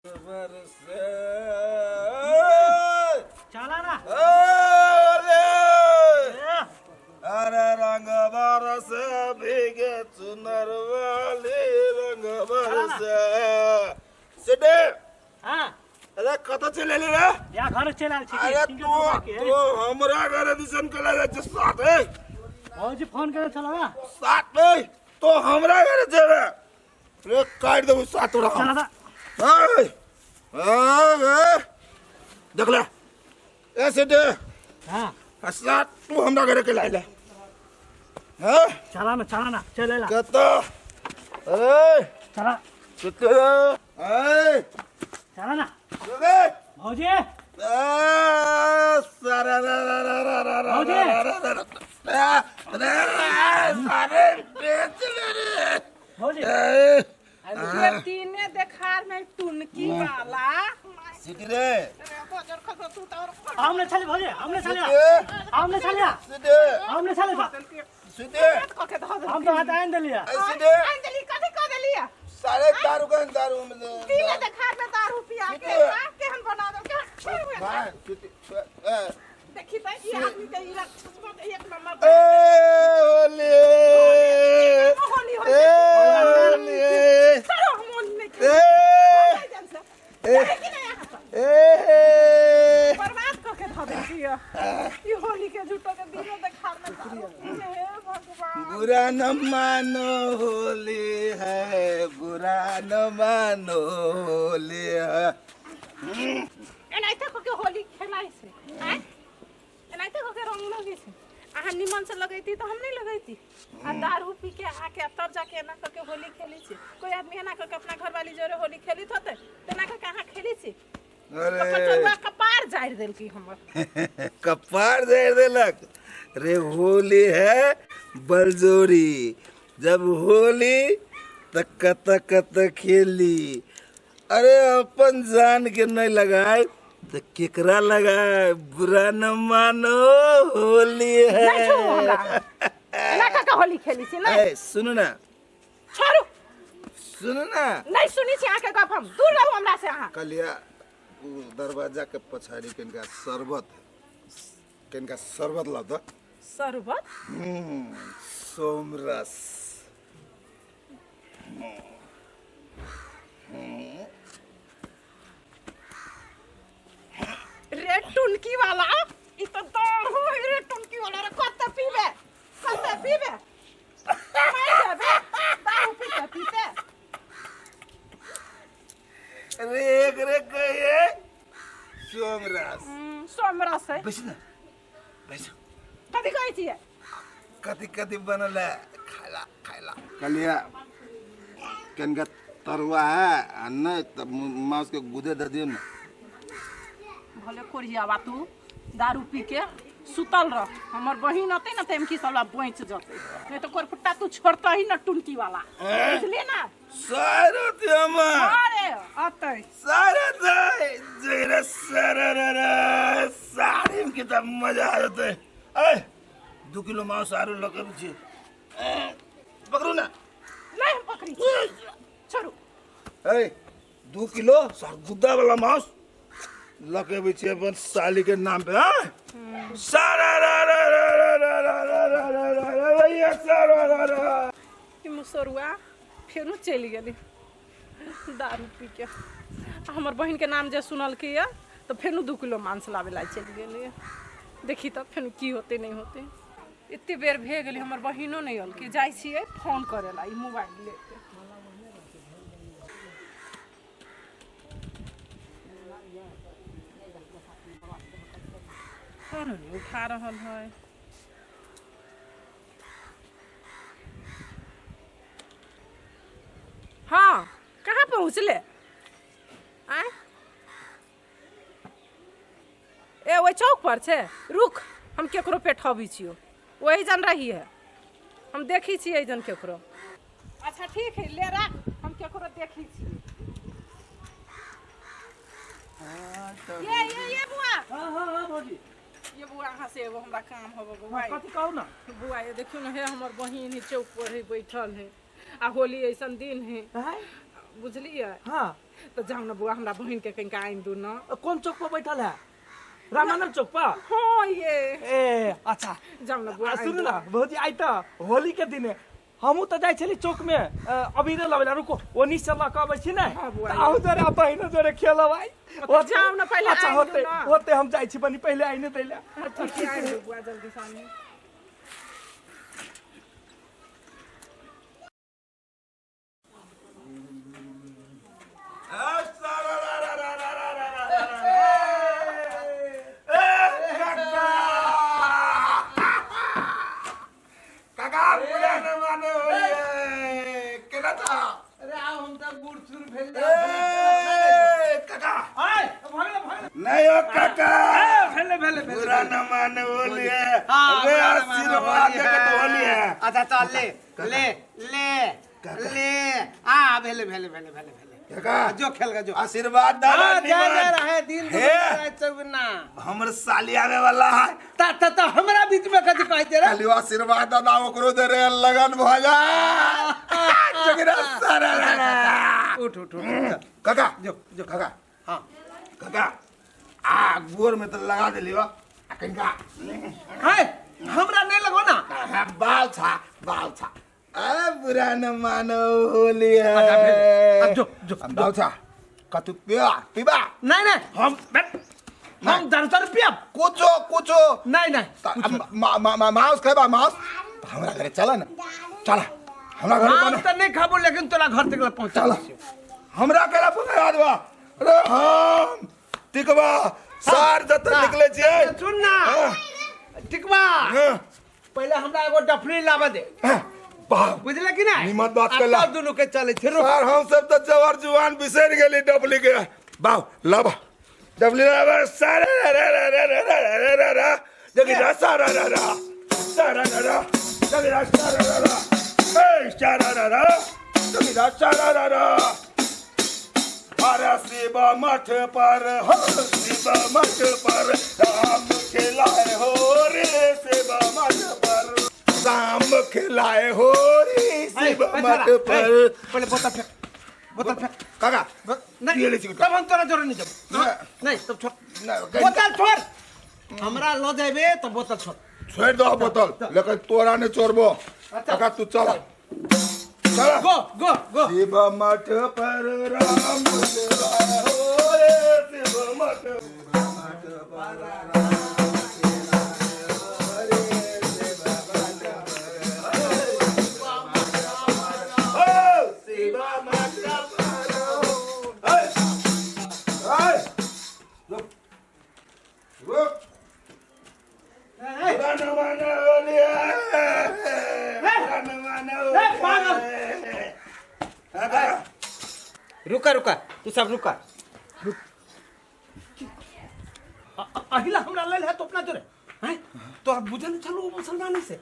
बरसे। चला ना। अरे ए, अरे रंग बरसे भीगे चुनर वाली रंग बरसे सिटे। हाँ। अरे कत चले रे? या घर चलि आयल छी कि? अरे ठीक तू है, तू हमरा घर दिसन के ले छै साथ ए। भौजी फोन करे छलौ ना। साथ ए तो हमरा घर जेबे रे, काट देबू साथ तोरा। चला दा। ए ए देख ले ए सिटे। हाँ। आ साथ तू हमरा घर के लाइले हाँ। चला ना, चला ना, चल ला। कत अरे चला। कत ए। चला ना। अरे भौजी। आ, सारा रा रा रा रा रा रा भौजी। रा रा रा रा रा रा सारे बेच ले रे। भौजी। ए, ये तीने देखार में टुनकी वाला। सिटी रे। हमने छले भौजी, हमने छले। सिटी। हमने छले। सिटी। हमने छले। सिटी। कके धऽ देलकै। हम तो हाथ आइन देलियै। ए, सिटी। आनि देली, कथी कऽ देलियै? सारे दारू का दारू में तीने देखार में दारू पिया के सिटी। आ, केहन बना देल केहन। भाई सिटी ए। देखी तऽ ई आदमी के ई रक्षसमा के एक नंबर। ए होली। होली होली। ए होली। चलो, हम होली नहीं ए खेलबै। जान से। ए। जाए कि नहीं यहाँ से? ए बर्बाद कऽ के धऽ देलकै ई होली के झूठो के दिनो देखार में दारू पीने। हे भगवान। बुरा न मानो होली है, बुरा न मानो होली है। एनाहिते कऽ के होली खेलाइ छै? आँय, एनाहिते कऽ के रंग लगै छै? अहाँ निमन से लगैती तऽ हम नहि लगैती? आ दारू पी के आके आ तब जाके एना कऽ के होली खेलै छी। कोई आदमी एना कऽ के अपना घरवाली जोरे होली खेलित होतै? तेना कऽ के अहाँ खेलै छी? अरे कपचौआ कपार जारि देलकै हमर। कपार दे देलक रे। होली है बलजोरी, जब होली त कत कत खेली। अरे अपन जान के नहीं लगाए तो केकरा लगाए? बुरा न मानो होली है। नहि छू हमरा। एना कऽ के होली खेलै छी नहि? ए, सुनू ना। छोड़ू। सुनू ना। नहि सुनै छी अहाँके गप हम। दूर रहू हमरा से अहाँ। कलिया उ दरवाजा के पछाड़ी किनका शरबत, किनका शरबत ला दो। शरबत? सोमरस। रे टुनकी वाला, ई तो दारू है। रे टुनकी वाला रे, कते पीबे, कते पीबे? मर जेबे दारू पीते पीते। अरे एक रे कहिए सोमरस। सोमरस है। बैस ना, बैस। कथी कहै छियै? कथी कथी बनल है? खाइला खाइला। कलिया कनिका तरुआ है आ नहीं तब मांस के गुदे दे दियो ना। भले कोरियावा, तू दारू पी के सुतल रह। हमर बहिन अतै ने तऽ एमकी सब ला बचि जतै, नहीं तऽ कोरफुट्टा तू छोड़तही ही न टुनकी वाला, बुझलियै ना? सारा त्यामा। अरे अतै। सारा ते जरा सारा रा रा सारी में कितना मजा आ जाता है। ए 2 किलो मांस आरो लगे छी। पकड़ू ना। नहीं, हम पकड़ी छोड़ू। ए 2 किलो सर गुद्दा वाला मांस लगे छी अपन साली के नाम पे। हाँ सारा रा रा रा रा रा रा रा रा रा रा रा भैया सारा रा रा। ई मुसरुआ फेरो चलि गेलै दारू पी के। आ हमर बहिनके नाम जे सुनलकै यऽ तऽ फेनो 2 किलो मांस लाबै ला चलि गेलै। देखी तऽ फेनो की होतै नहि होतै। एते बेर भए गेलै, हमर बहिनो नहि अलकै। जाइ छियै फोन करै ला ई मोबाइल लेके। फोन नहि उठा रहल है। हाँ, कहाँ पहुँचले? आँय, ए ओहि चौक पर छै। रुक, हम केकरो पेठबै छियौ। वही जन रही है, हम देखै छियै जन केकरो। अच्छा ठीक है, ले राख, हम केकरो देखै छियै। ये ये ये बुआ। हाँ हाँ हाँ भौजी। ये बुआ, अहाँ से एगो हमरा काम होबो बुआ। कथी कहू ना। बुआ ये देखियौ ने, हे हमर बहिन है, चौक पर है बैठल है आ होली ऐसन दिन है। हैं? बुझलियै? हाँ। तऽ जाउ ने बौआ, हमरा बहिन के कनिका आनि दू ने। कोन चौक पर बैठल है? रामानंद चौक पर? हाँ ये। ए अच्छा, जाउ ने बौआ। आ, सुनू ना भौजी, आइ तऽ होली के दिन है, हमहूँ तऽ जाइ छली चौक में अबीरे लबै ला। रुको, ओनी से लऽ कऽ अबै छी ने। हाँ, बौआ। तऽ अहूँ जोरे आ बहिनो जोरे खेलब आइ। तऽ जाउ ने, पहिले अच्छा आनि दू होते ने। होते, हम जाइ छी बनी पहिले आइने दै ला। हाँ, ठीक छै, आनि दू बौआ जल्दी से आनि। काका, बुरा न माने होली केना था? अरे आब हम तऽ बूढ़ सूढ़ भेल। ए काका। आइ भगले भगले। नहीं हो काका। भेले भेले भेले। बुरा न माने होली है। हाँ, अरे बुरा न माने आशीर्वाद होली के तो होली है। अच्छा चल, ले ले ले ले, आ भेले भेले भेले भेले भेले। काका। जो खेल गा जो। आशीर्वाद दादा। हाँ, जा जा निमन। रहे दिन हे। दुगुना चौगुना। हमर साली आवे वाला है। ता ता ता हमरा बीच में कथी कहते रे? खाली आशीर्वाद दादा ओकरो दे रे, लगन भ जा जगरा सारा रा। उठ उठ उठ, चल। काका। जो जो। काका। हाँ। काका, आ गोर में तो लगा देली बा, आ कनिका। हाय, हमरा नहीं लगो ना। हाँ, बाल छा बाल छा, आ बुरा न मानो होली है। अच्छा, भेल। अब जो, जो, बाल छा कतु पिया पीबा? नहीं नहीं, हम हम 10 रुपया कुछो कुछो। नहीं नहीं। मांस खेबा? मांस हमरा घरे चल ना, चल हमरा घरे। हम बना। तो नहीं खाबो, लेकिन तोरा घर तक पहुंचा। चल, हमरा केला पहुंचा देबा। अरे हम टिकबा सार जत निकले छियै। सुन ना। हाँ। टिकबा। हाँ, पहले हमरा एगो डफली लाबे दे। हाँ, बाप। बुझले कि नहीं? निमन बात आ कैला। तब दुनू के चले छै, रुक। सर, हम सब तो जवर जुआन बिसरि गेली डबली के। बाव लाबा डबली लाबा, सारा रा रा रा रा रा रा रा रा जगी रा सारा रा रा सारा रा रा जगी रा सारा रा रा ए सारा रा रा जगी रा सारा रा रा। अरे शिव मठ पर हो, शिव मठ पर राम खिलाए हो रे, शिव मठ पर राम खिलाए हो रे, शिव मठ पर। पहले बोतल फेंक, बोतल फेंक। काका। नहीं। पियले छी। तब हम तोरा जोरे नहीं जब नहीं। नहीं, तब छोड़। नहीं, बोतल छोड़, हमरा ल जेबे तो बोतल छोड़। छोड़ दो बोतल, लेकिन तोरा नहीं छोड़बो। काका, तू चल चल। गो गो गो। शिव मठ पर राम खिलाए हो रे, शिव मठ पर राम खिलाए हो रे, शिव मठ पर हो, शिव मठ पर हो। ए, ए, रुक, रुक। बुरा न मानो होली है, बुरा न मानो होली है। पागल। काका। रुका रुका, तू सब रुका। अहिला हमरा लेल है तो अपना जोरे हैं तोरा बुझल छलो मुसलमानी से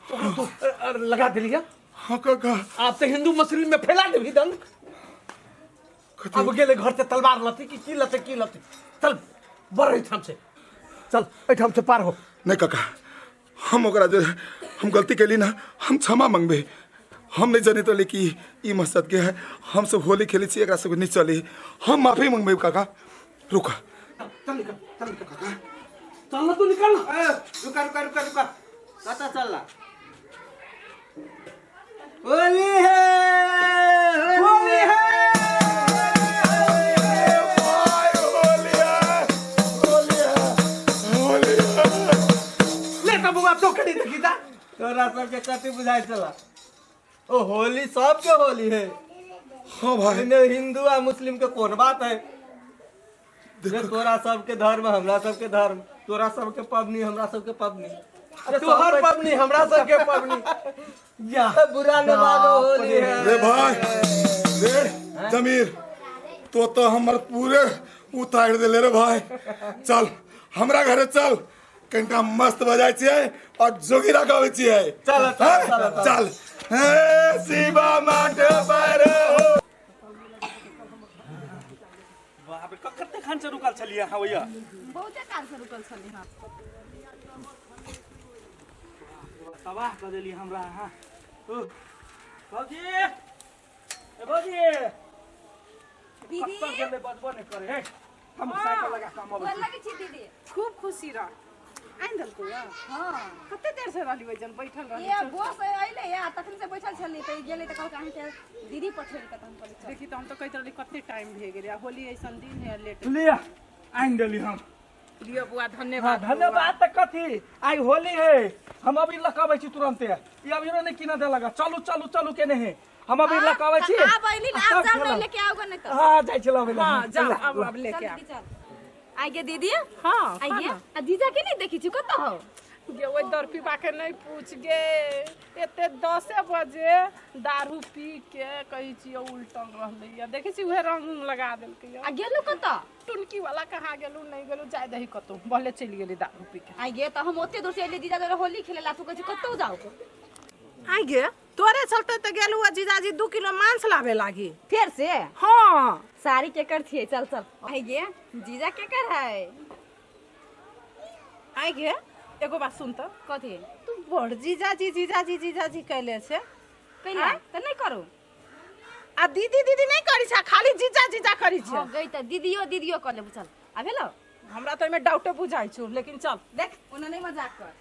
तोरा तो लगा देलिया। हाँ काका। आप तो हिंदू मुस्लिम में फैला देबी दंग। अब गेले घर से तलवार लती कि की लते की लती, चल बढ़ एहिठाम से, चल एहिठाम से पार हो। नहीं काका, हम ओकरा जे हम गलती कैली ना, हम क्षमा मंगबे। हम नहीं जनैत रहली कि ई मकसद के है। हम सब होली खेलै छी, एकरा सबके नहीं चली। हम माफी मंगबे काका, रुका। चल निकल, चल निकल काका, चल ना तू निकल ना। ए, रुका रुका रुका रुका, कता चल होली है, होली है। भाई, होली है, होली है, होली है। ले त बउआ टोकरी देखी ता। तोरा सबके कथी बुझाइ छला? ओ होली सबके होली है। हाँ भाई। एने हिंदू आ मुस्लिम के कोन बात है? जे तोरा सबके धर्म हमरा सबके धर्म, तोरा सबके पबनी हमरा सबके पबनी, अरे तोहर पबनी हमरा सबके पबनी। या बुरा न मानो, होली है। रे भाई, रे जमीर, तो तो हमर पूरे उतार देले रे भाई। चल हमरा घरे चल, कनिका मस्त बजाय छियै और जोगिरा गाबै छियै। चल, चल, चल, चल। चल हे शिवा माठ पर हो। बाप रे, कते खान से रुकल छलियै अहाँ ओइया? बहुते काल से रुकल छली हँ। तबाह कऽ देली हमरा अहाँ। ओ, बाबूजी। ए भौजी दीदी कत्तऽ गेलै बजबो नहि करे हे हम साइकिल लगा कऽ हम अबै गोर छी। लगै छी दीदी। खूब खुशी रह। आनि देलकौ या? हाँ। कते देर से रहली ओहि जन बैठल रहली? ये बस अइले या तखन से बैठल छली तऽ ई गेलै तऽ कहलकै अहाँके दीदी पठेलकै तऽ हम कहली चल। देखी तऽ हम तऽ कहैत रहली कते टाइम भए गेलै आ होली ऐसन दिन है लेट। लिअ आनि देली हम। लिअ बुआ धन्यवाद। हाँ धन्यवाद तऽ कथी, आइ होली है, हम अभी लऽ कऽ अबै छी तुरन्ते। ई अभी नहि किनऽ देलक, चलू चलू चलू केने है, हम अभी लऽ कऽ अबै छी। आब अइली आ आब तब जाउ नहि खेलब। लेके आओ नहि तऽ। हाँ जाइ छी लबै लए। हाँ जा अब अब लेके चल आ। दीदी चल। आइ गे दीदी। हाँ आइ गे आ जीजा के नहि देखै छी कतऽ हौ? गे ओहि दरपीबा के नहि पूछ गे, एते 10 बजे दारू पी के कहै छियै उल्टल रहलै या देखै छी उहे रंग उंग लगा देलकै या। आ गेलू कतऽ? टुनकी वाला कहाँ गेलू नहि गेलू, जाय दही कतौ भले चलि गेली दारू पी के। आइ गे तऽ हम ओते दूर से एलियै जीजा जोरे होली खेले ला, तू कहै छी कतौ जाउ। आइ गे तोरे चलते तऽ गेलू आ जीजाजी 2 किलो मांस लाबे लागी। फेर से? हाँ। साड़ी केकर छियै? चल चल। आइ गे जीजा केकर है? आइ गे एगो बात सुन तऽ। कथी? तू बड़ जीजाजी जीजाजी जीजाजी कैले छै। कैला तऽ नहि करू। आ दीदी दीदी नहि करी छै, खाली जीजा जीजा करी छै। हाँ गई तऽ दीदियो दीदियो कर लेबू। चल आ भेलो। हमरा तऽ एहिमे डाउटे बुझाइ छौ, लेकिन चल। देख ओना नहि मजाक कर।